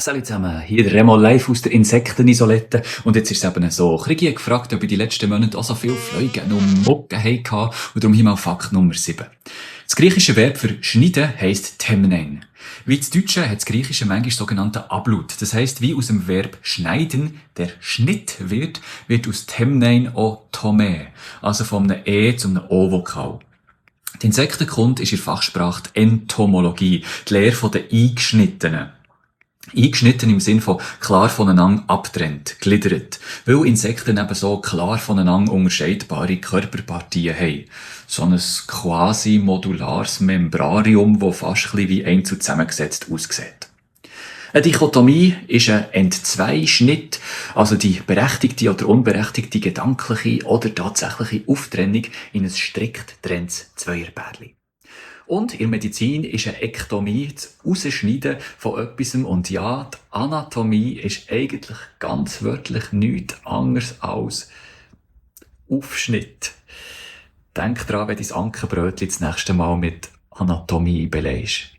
Salut zusammen, hier der Remo live aus der Insektenisolette. Und jetzt ist es eben so, Krigi hat gefragt, ob ich die letzten Monate auch so viel Fliegen und Mucken hatte. Und darum hier mal Fakt Nummer 7. Das griechische Verb für schneiden heisst temnein. Wie das Deutsche hat das Griechische manchmal sogenannte Ablaut. Das heisst, wie aus dem Verb schneiden der Schnitt wird aus temnein auch tome. Also von einem E zu einem O-Vokal. Die Insektenkunde ist in der Fachsprache die Entomologie, die Lehre der Eingeschnittenen. Eingeschnitten im Sinn von klar voneinander abtrennt, gliedert. Weil Insekten eben so klar voneinander unterscheidbare Körperpartien haben. So ein quasi modulares Membrarium, das fast ein bisschen wie einzeln zusammengesetzt aussieht. Eine Dichotomie ist ein Entzweischnitt, also die berechtigte oder unberechtigte gedankliche oder tatsächliche Auftrennung in ein strikt trenntes Zweierpärchen. Und in der Medizin ist eine Ektomie das Rausschneiden von etwas. Und ja, die Anatomie ist eigentlich ganz wörtlich nichts anderes als Aufschnitt. Denk dran, wenn dein Ankenbrötchen das nächste Mal mit Anatomie belegst.